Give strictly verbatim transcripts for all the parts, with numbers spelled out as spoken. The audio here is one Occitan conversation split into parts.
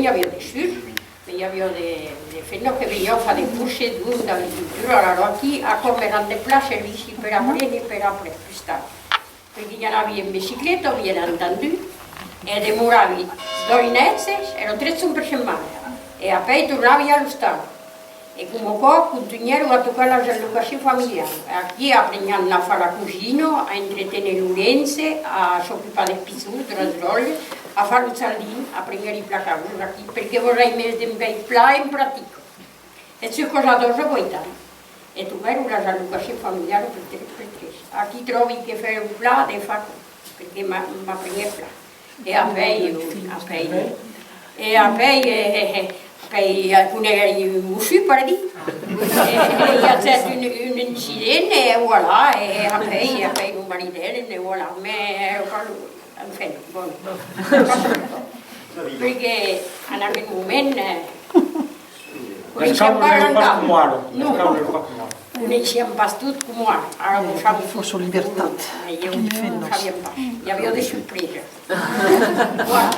I aviá de surs, mès i aviá de, de femnas que venián far de corses, donc, d'agricultura. Alara aquí, aquò me rendèt plan servici per aprene, per après, pus tard. Perque i anavi en bicicleta, bien entendut, e demoravi dos nèits, èra tres jorns per setmana, e apèi tornavi a l'ostal. E coma aquò, contunhèri a tocar las allocacions familialas. Aquí aprenián a far la cosina, a entreténer lo linge, a s'ocupar dels pichons, de las dròlles, a far lo jardin, aprenguèri plan causas aquí, perque vos ai mes dempuèi plan en practica. E sus causa dos o uèit ans. E tocèron las allocacions familialas per tres per tres. Aquí tròbi que fèron plan de far aquò, perque m'a-, m'aprenguèt plan. E apèi, apèi, e apèi, e, e, e, apèi, eh, coneguèri un mossur, per dire. E, e i agèt un, un incident, e voilà, e apèi, apèi lo maridèren, e voilà. Mès, eh, enfin, bon. Perque en aquel moment, eh, Las causas èran pas coma ara. Non. Las causas èran pas coma ara. Coneissiam pas tot coma ara. Ara, vos sabètz, fòrça libertat. Ieu, non sabiam pas. I aviá de sorpresas. Voilà.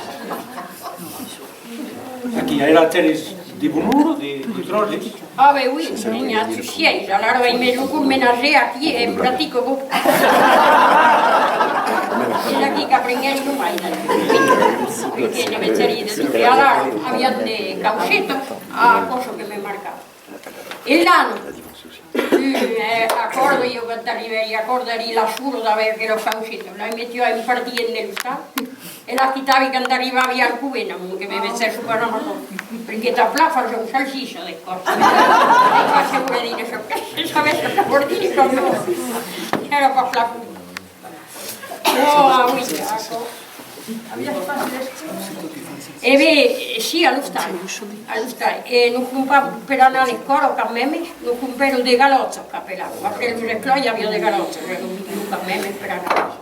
Aquí, èra, èra de bonor, de, de dròlles. Ah, ben oui, n'i a tot sièis. Alara, ai mes lo còp menatge aquí, en practica, bon. Es aquí qu'aprenguèri lo mai, d'ailleurs. Perque ne vegèri de tot. E alara, aviam de caucetas, aquò que me marcava. E l'ana, eh, a còrda, ieu quand arribèri a còrda, èri la sola d'aver aquela cauceta, la metiá en partida en l'ostal, e la quitavi quand arribavi al covent, amont que me vegèsson pas amb aquò, perque tan plan fasián salsissa de còps. E pas se vòle dire çò que, sabètz çò que vòl dire quand èra pas plan. Oh, ah oui, aquò. E ben, si, a l'ostal. A l'ostal. E nos crompavan per anar a l'escòla quand mèmes, nos crompèron de galòchas, qu'apelavan. Après los esclòps, i aviá de galòchas, e nos vendián quand mèmes per anar.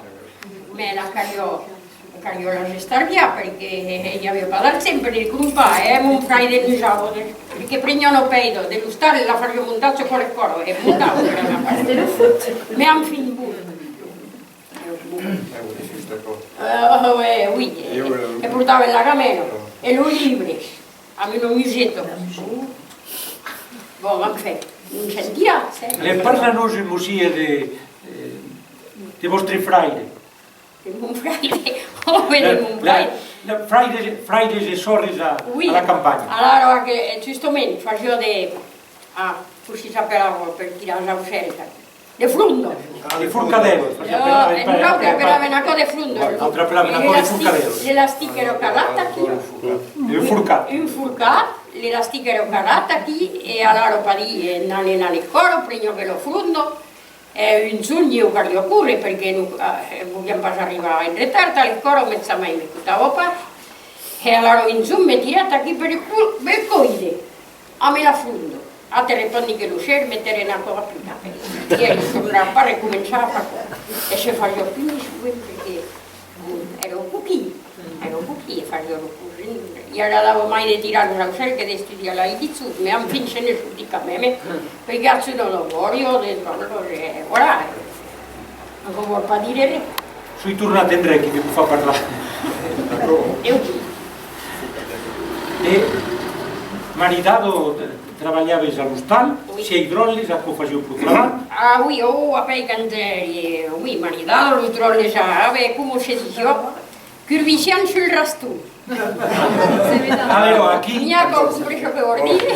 Mès la caliá, caliá las estalviar, perque i aviá pas d'argent per les crompar, e mon fraire nos dava, perque preniá una pèira de l'ostal e la fasiá montar sus l'escòla, e montava per anar. Mès enfin, bon. Eh, oui, oui, e, e portavan la gamèla, e los libres, amb una museta. Bon, enfin, un sentiratge, eh. Alèu, parlatz-nos un bocin de, eh, de vòstre fraire. De mon fraire, òme, de mon fraire. La, la, fraires, fraires e sòrres a, oui, a la campanha. Alara, que, justament, fasiá de, ah, cossí s'apelava per tirar las aucèlas? De frondas. De forcadèlas. Eh, nosautres apelavam aquò de frondas. Nosautres apelavam aquò de forcadèlas. L'elastic èra calat aquí. Un forcat. Un forcat, l'elastic èra calat aquí, e alara, per dire, en anant a l'escòla, preniá aquela fronda, e un jorn ieu caliá córrer, perque non, eh, voliam pas arribar en retard a l'escòla, mès jamai m'escotava pas. E alara un jorn me tirèt aquí per col-, per coire. Amb la fronda. Aterrèt pendent que lo ser metèren aquò a aplicar. E tornèt pas recomençar a far aquò. E se fasiá pus sovent perque, bon, èra coquin. Èra coquin e fasiá lo cosin. I agradava mai de tirar los aucèls que d'estudiar las leçons. Mès enfin se ne sortit quand mèmes, eh. Perque a una memòria de dròlles, e voilà. Aquò vòl pas dire res. Soi tornat endrech, que vos fa parlar. E maridada, trabalhavas a l'ostal, oui, sièis dròlles, aquò fasiá pro trabalh? Ah oui, oh, apèi quand èri, oui, maridada, los dròlles, ah, ben, coma se disiá, curvissián sul raston. Alèu, aquí. N'i a qu'an comprés çò que vòl dire.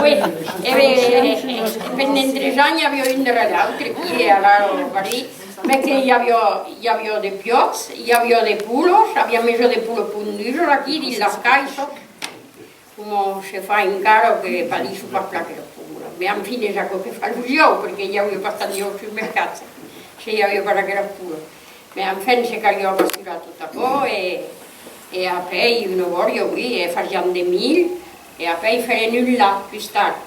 Oui, e ben, pendent tres ans, i aviá un darrèr l'autre, qui èra là, al barri, mès que i aviá, i aviá de piòts, i aviá de polas, aviá mesa de polas pondusas aquí, dins las caissas. Coma se fa encara, que padissián pas plan aquelas polas. Mès enfin, es aquò que fa los uòus, perque i aviá pas tant d'uòus sul mercat, se i aviá pas aquelas polas. Mès enfin, se caliá basurar tot aquò, e, e apèi, una bòria, oui, e fasián de milh, e apèi fèren un lac pus tard,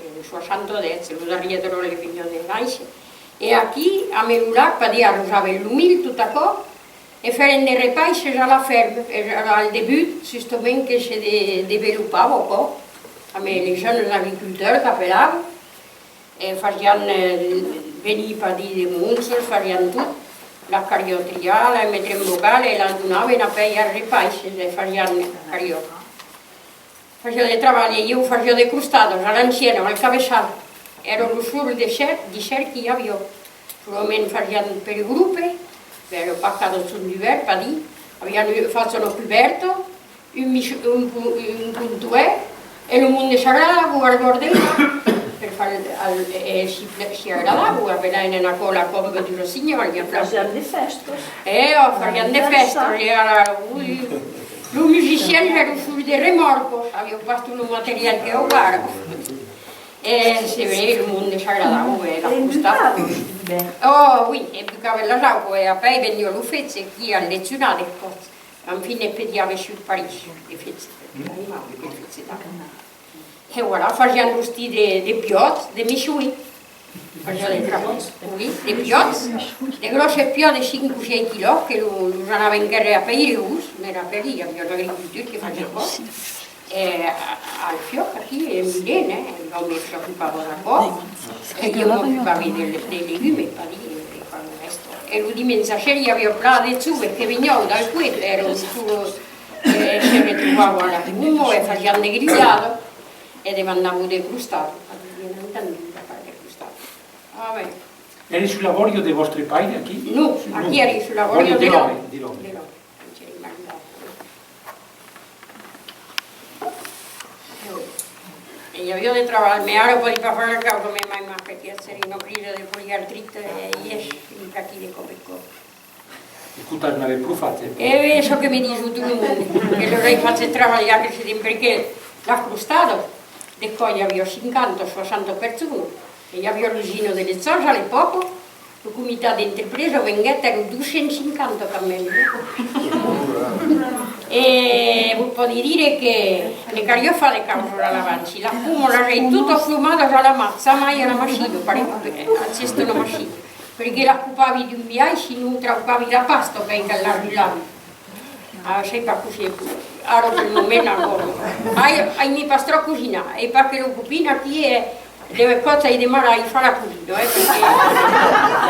en soixante-dix, lo darrièr dròlle veniá de nàisser. E aquí, amb lo lac, per dire, arrosavan lo milh, tot aquò, e fèren de repaisses a la fèrma, e al debut, justament, que se de-, desvelopava aquò, amb les jeunes agriculteurs qu'apelavan, e fasián, eh, venir, per dire, de monges, fasián tot, La cariòta triada, la metre en bocal e la donavan apèi als repaisses, e fasián cariòta. Fasiá de trabalh e ieu fasiá de crostadas a l'anciana, al cabeçal. Èra lo sol dessèrt, dessèrt qu'i aviá. Solament fasián per grope, ben, èra pas cada jorn dubèrt, pas dire. Avián fach una cubèrta, un, un, un contoèr, e lo monde s'agradava al gardèr, per far al, e, e si, si agradava, apelavan aquò la comba du Rossinhòl, i a plan. Fasián de fèstas. E, o fasián de fèstas, e ara, ui, los musicians èran sus de remòrcas, avián pas tot lo material que au ara. E se vei, lo monde s'agradava, e la costada. Oh, oui, e bucavan las aucas, e apèi vendiá lo fetge, aquí al Lechunar, de còps. Enfin, expediava sus París, de fetge, l'animal, de fetge d'auca. E voilà, fasián rostir de, de piòts, de michoi. Fasiá de trapòts, oui, de piòts, de gròsses piòts de cinc o sièis quilòs, que lo, los anavan quèrre a Peiregós, me rapèli, i aviá un agricultor que fasiá aquò. E a, al fiòc, aquí, en Miren, eh, l'òme s'ocupava d'aquò, e ieu m'ocupavi de, de legumes, pas dire, de far lo rèsta. E lo dimenge a ser i aviá plan de joves que venián dal coet, èran sus, eh, se retrobava a la comba e fasián de grilhadas e demandavan de crostada. Avián entendut la part de crostada. Ah, ben. Èra sus la bòria de vòstre paire, aquí? Non, aquí èra sus la bòria de l'òme. De l'òme. E i aviá de trabalh, mès ara pòdi pas far la causa, mès mai mas, perque sèri una crisa de poliartrite e i es un caquí de còp en còp. Escotatz, n'avètz pro fach, eh? E çò que me dison tot lo monde, que los ai fach trabalhar, que se diden, perque las crostadas, de còps i aviá cinquanta o soixanta personas, e i aviá l'usina de Lexòs a l'epòca, lo comitat d'entrepresa venguèt, èran dos cents cinquanta quand même. E vos pòdi dire que ne caliá far de causas a l'abans. Las pomas las ai totas plomadas a la man, jamai a la machina, per, a gesta una machina. Perque las copavi d'un biais, sinon traucavi la pasta, qu'ai cal la rular. Ah, sai pas cossí, ara pel moment, aquò. Ai, aimi pas tròp cosinar, e pas que lo copin aquí, eh, de còps ai de mal a i far la cosina, eh, perque...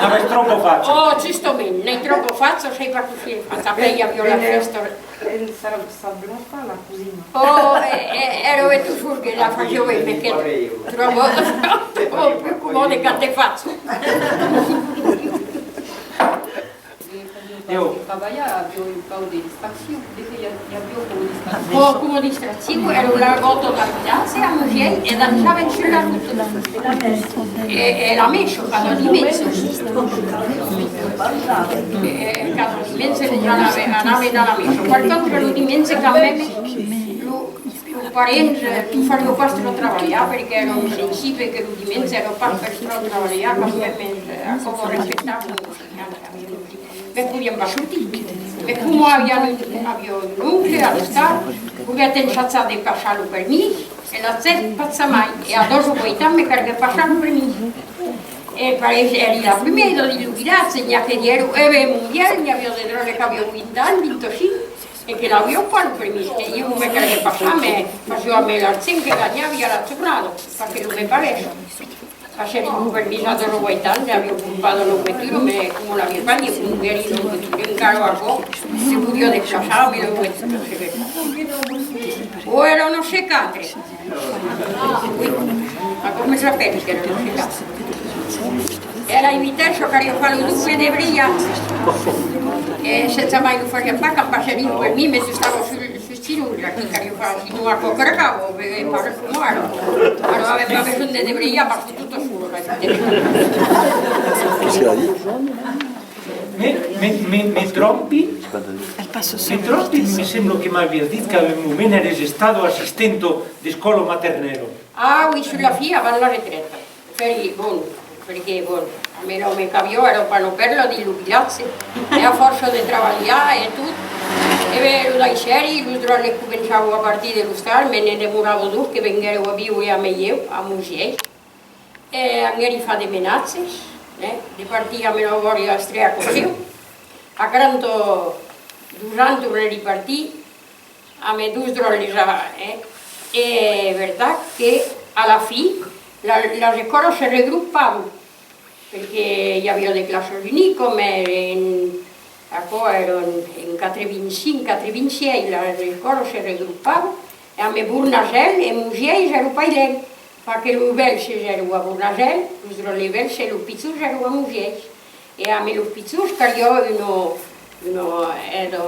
N'avètz tròp fach. Oh, justament, n'ai tròp fach, sai pas cossí far. Après, i aviá la fèsta. En sa-, sabla pas la cosina. Oh, eh, eh, èra ben tot sol que la fasiá ben, perque tròp, tròp plus comòde quand te fach. E fasiá pas que trabalhar, aviá un pauc de distraccion. De qué i a-, i aviá coma distraccion? Bon, coma distraccion, èra la gòta del vilatge, a Musièis, e dançavan sus la rota. E, e la messa, cada dimenge. E, e cada dimenge nos anavan, anavan a la messa. Per contra, lo dimenge, quand même, lo, los parents, eh, fasián pas tròp trabalhar, perque èra un principi que lo dimenge èra pas per tròp trabalhar, quand même, eh, aquò respectava. Mès podiam pas sortir. Mès coma aviam un, aviá un oncle a l'ostal, volguèt ensajar de passar lo permís, e l'agèt pas jamai, e a dètz-e-uèit ans me calguèt passar lo permís. E pareis èri la primièra dins lo vilatge, n'i a que diguèron: "E ben, mon vièlh, n'i aviá de dròlles qu'avián vint ans, vint-e-cinc, e que l'avián pas lo permís." E ieu me calguèt passar, mès fasiá amb l'argent que ganhavi a la jornada, pas que lo me paguèsson. Passèri lo permís a dètz-e-uèit ans, aviá crompat una voetura, mès coma l'aviá pas, ne conduguèri una voetura, encara aquò, se podiá desplaçar amb la voetura, se vei. O èra una C quatre. Oui, aquò me rapèli qu'èra una C quatre. E a la vitessa caliá far lo doble de brilhatge. E se jamai lo fasiá pas, quand passèri lo permís, me justava sul Sinon, aquí caliá far, sinon aquò cracava, o ben, pas coma ara. Ara avèm pas besonh de debriar, pas tot a sola, la vitessa. Me, me, me, me trompi? Me trompi? Me sembla que m'aviás dit qu'a un moment èretz estada assistenta d'escòla maternèla. Ah, oui, sus la fin, avant la retreta. Fèri, bon, perque, bon, amb l'òme qu'aviá, èra pas una pèrla dins lo vilatge, e a fòrça de trabalhar e tot, e ben, lo daissèri, los dròlles començavan a partir de l'ostal, me ne demorava dos que venguèron a viure amb ieu, a Musièis, e anguèri far de menatges, eh, de partir amb la bòria a Estrèa Coseu, a quaranta-dos ans tornèri partir, amé dos dròlles, eh? E vertat que, a la fin, la, las escòlas se regropavan. Perque i aviá de classas unicas, mès en, aquò èra en quatre-vingt-cinc, quatre-vingt-sièis, las escòlas se regrupavan, e amé Bornasèl e Mosièis èra pas luènh, perque los bèlses èran a Bornasèl, los dròlles bèlses e los pichons èran a Mosièis. E amé los pichons caliá una, una èda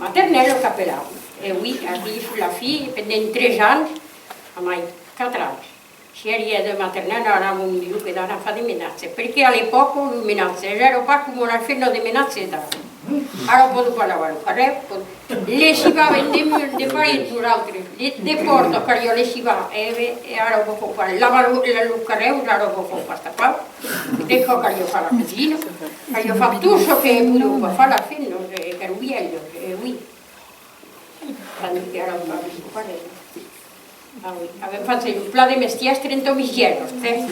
maternèla qu'apelavan. E oui, aquí sus la fin, pendent tres ans, amai quatre ans. Sièri èda maternèla, anàvem un diluc d'anar far de menatge, perque a l'epòca los menatges èra pas coma las femnas de menatge d'ara. Ara pòdon pas lavar lo carrèu, pòdon, lessivàvem de murs, de parets, nosautres, de, de pòrtas, caliá lessivar, e, e ara o fan pas, lavar lo, la, los carrèus, ara o fan pas tanpauc, de còps caliá far la cosina, caliá far tot çò que podián pas far las femnas, e, qu'èran vièlhas, e oui. Tandis que ara o fan pas parelh. Ah oui, avèm fach un plan de mestièrs trenta misièras, tè.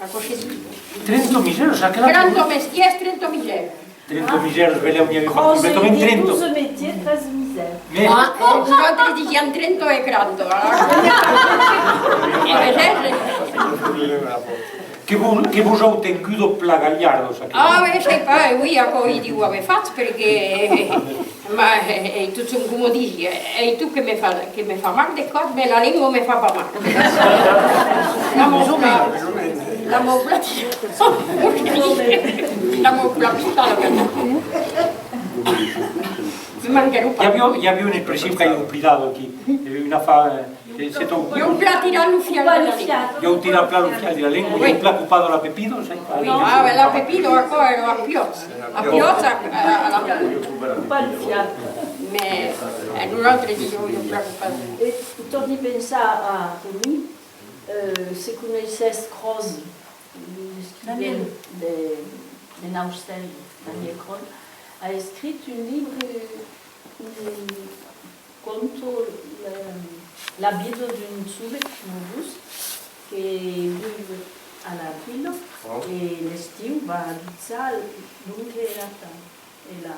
Aquò se ditz. Trenta misièras, aquela... Trenta mestièrs, trenta misièras. Trenta misièras, belèu n'i aviá pas completament trenta. Douze métiers, treize misères. Mès... Ah, eh, nosautres disiam trenta e quaranta, alara. E que vos, que vos an tengut plan galhardas, aquela. Ah, ben, sai pas, eh, oui, aquò i diu aver fach, perque, ma, eh, eh, totjorn, coma disi, eh, ei tot que me fa, que me fa mal de còps, mès la lenga me fa pas mal. L'an plan, l'an plan, l'an plan pitada, me manquèron pas. I aviá, i aviá una expression qu'ai oblidada aquí, eh, una fa, eh, Ieu plan tirar lo fial de la lenga. Ieu tirar plan lo fial de la lenga, oui. Ieu plan copada la pepida, sai pas. Oui, ah, ben, la pepida, aquò èra a piòts. A piòts, a, a, a la... Copar lo fial. Mès, eh, nosautres disiam ieu plan copada. E tòrni pensar a Toni, eh, se coneissètz Cròs, un escrivan de, de Naustèl, Daniel Cròs, a escrit un libre, un, Conta la, la vida d'un jove, coma vos, que viu a la vila e l'estiu va vijar l'oncle e la tant, e la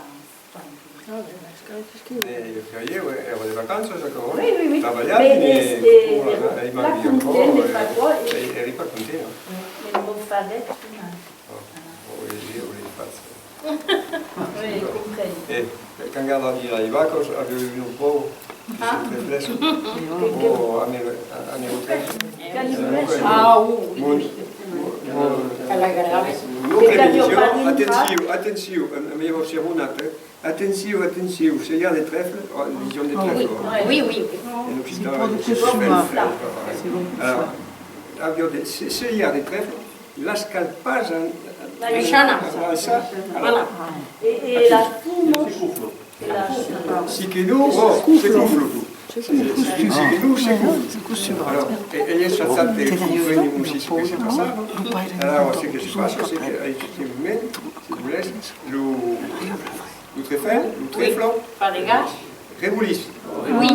tant. Ah, ben, es que, es que... E, e ieu, èra de vacanças, aquò, eh? Oui, oui, oui. Trabalhar, mès, eh, èra pas content de far aquò, e èri pas content, eh? E lo faguèt tornar. Ah, oui, oui, oui, pas. Oui, compreni. E quand gardavi las vacas, aviá una pòur de se treflèr. Oh, amé, amé lo trefle. Ah, oui, oui, oui. L'oncle me disiá, atencion, atencion, amb, amb lo seronat, eh? Atencion, atencion, se i a de trefle, oh, disiam de trefle, eh? Oui, oui. En occitan, se trefle. Alors, aviá de, se, se i a de trefle, las cal pas avançar. Voilà. E, e las pomas, e las... Si que non, oh, se cofla tot. Se cofla. Si que non, se cofla. Alors, e, e ai ensajat de comprene un sic que se passava. Alors, ce que se passa, c'est que, en aquel moment, si volètz, lo, lo trefle, lo trefle, fa de gas. Rebolís. Oui,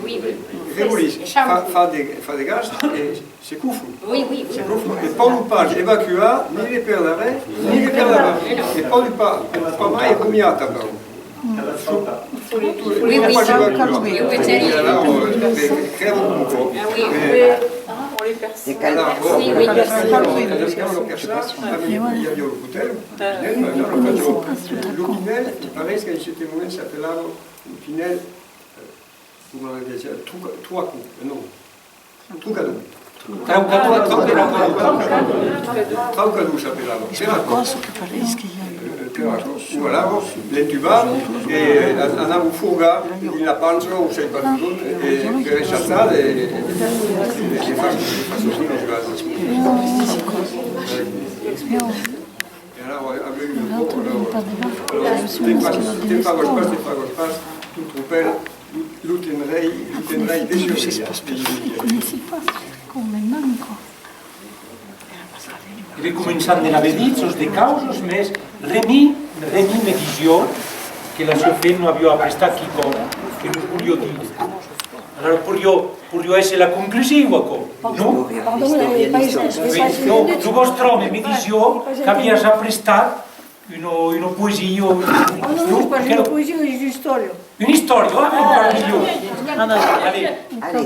oui, oui. Rebolís. Fa, fa de, fa de gas e se cofla. Oui, oui, oui. Se cofla. E pòdon pas evacuar ni de per darrèr ni de per davant. E pòdon pas, pòdon pas mai rumiar tanpauc. Oui, oui. Pòdon pas evacuar. Oui, oui, c'est... E alara, eh, crèban un còp. Ah oui. E alara, bon, oui, oui, quand escavan lo perçatge, i aviá lo cotèl, lo pinèl, lo pinèl, pareis qu'en aquel moment s'apelava lo pinèl, eh, coma disiá, truca-, truaco, non. Trucador. Traucador, traucador, traucador. Traucador s'apelava. Aquò que pareis que i a... Eh, eh, o alara, l'entubava e, eh, anava forgar dins la pança o sai pas ont, e per ensajar de, de, de far, de far sortir los gas. E alara, aviá un còp, alara, te fagas pas, te fagas pas, tu tropèl, lo, lo tendrèi, lo tendrèi de surveillar. Coneissi pas, com me manca. E ben, començam de n'aver dichas de causas, mès Remi, Remi me disiá que la sua femna aviá aprestat quicòm que nos voliá dire. Alara, poiriá, poiriá èsser la conclusion, aquò, non? Oui, non, lo vòstre òme me disiá qu'aviatz aprestat una, una poesia, non? Pas una poesia, una istòria. Una istòria, ah, encara melhor. Allez. Allez.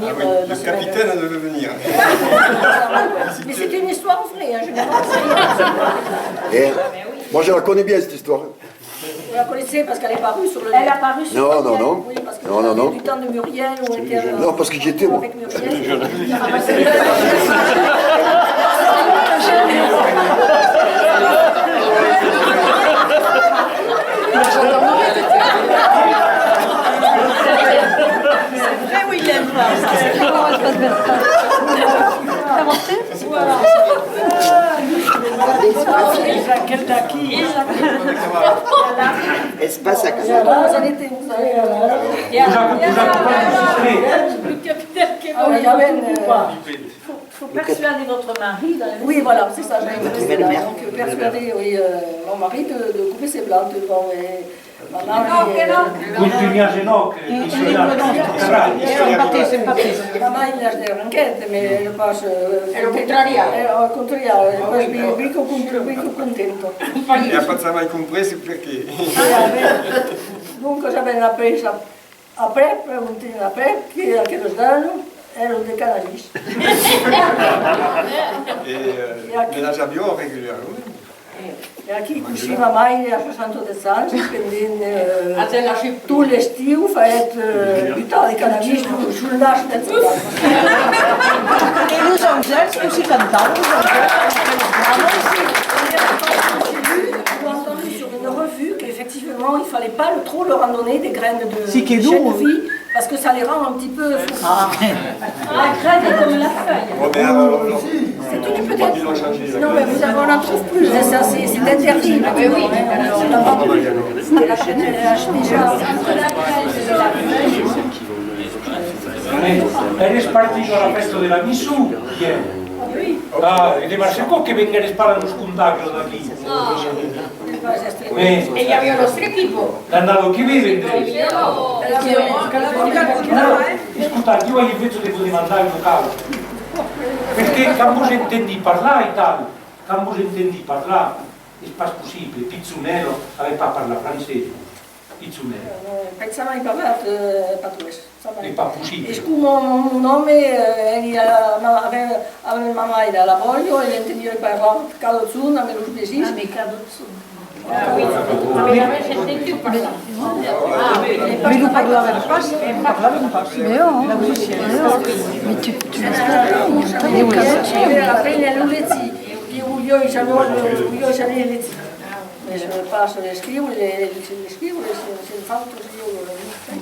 devenir, euh, le capitaine de devenir. Mais c'est une histoire vraie, hein, je ne pense pas. Eh, moi, je la connais bien, cette histoire. Vous la connaissez parce qu'elle est parue sur le net. Elle a paru sur le net. Non, non, non. Oui, parce que vous avez du temps de Muriel ou inter-, non, parce que j'y étais, moi. Avec Muriel. C'est vrai ou il l'aime pas ? Voilà. Aquel d'aquí. Es pas a casa. Voilà, ça n'était, vous savez, euh, Vous accompagnez, vous accompagnez, vous serez. Le capitaine qui est... Ah oui, il y avait une, euh, faut, faut persuader votre mari d'aller... Oui, voilà, c'est ça, j'allais dire ça. Donc, euh, persuader, oui, euh, mon mari de, de couper ses plantes, bon, et maman, elle, euh, Contunhar, genò, que... Maman, il lâche des rinquettes, mais elle passe, euh, elle est contrariée. Elle est contrariée, elle est pas bien, bien con-, bien contente. E a pas jamai comprés perqué. Donc, j'avais appris ça. Après, après, un temps après, que aqueles dames èran de Canalis. E, euh, e aquí, me las aviá regularament. E aquí cossí ma maire a seissanta-dètz ans, pendent, euh, tot l'estiu, faguèt, euh, butar de Canalis sul, sul nas del... E los ausèls, cossí cantavan los ausèls? J'ai entendu sur une revue qu'effectivement, il fallait pas le, trop leur en donner des graines de, si, que de chènevis, parce que ça les rend un petit peu fous. Ah. La graine est comme la feuille. C'est tout petit. Non, mais vous savez, on n'en trouve plus. Ça, c'est, c'est interdit, maintenant. Ah, oui. Alors, la chènevis, déjà. Èretz partits a la fèsta de la Missou, ièr. Ah, e de Marcecò que venguèretz pas a nos contar aquò d'aquí. E i aviá nòstra equipa. L'annada que ven, vendrètz. Escotatz, ieu ai enveja de vos demandar una causa. Perque quand vos entendi parlar e tal, quand vos entendi parlar, es pas possible, pichonèla, avètz pas parlat francés, pichonèla. Ai pas jamai parlat, euh, patoès. Es pas possible. Es coma mon, mon òme, eh, èri a la, ma, avèm, avèm ma maire a la bòria, e l'entendiái parlar cada jorn amb los vesins. Ah, mais cada jorn. Ah, oui. Ah, mais jamais j'ai entendu parler. Mais lo parlàvem pas, lo parlàvem pas. Mais oh, mais oh. Mais tu, tu m'expliques. Mais oui. E après, lo legir, que voliái saber, voliái saber legir. Mas, eh, pas l'escriure, le, le, l'escriure, se, se fa tot, ieu, eh.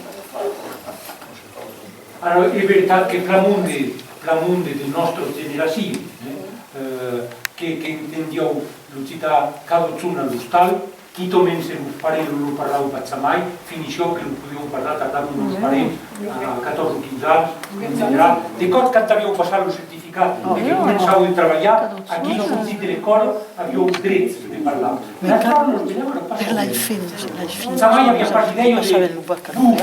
Ara, es vertat que plan monde, plan monde de nòstra generacion, eh, eh, que, que entendián l'occitan cada jorn a l'ostal, quitament se los parents lo parlavan pas jamai, finissiá que lo podián parlar, tardavan los parents a, a catorze o quinze ans, etcetèra. De còps, quand avián passat lo certificat e que començavan de trabalhar, aquí, sortits de l'escòla, avián drech de parlar. Mas per la fin, per la fin. Jamai aviá pas idèia de... Bon,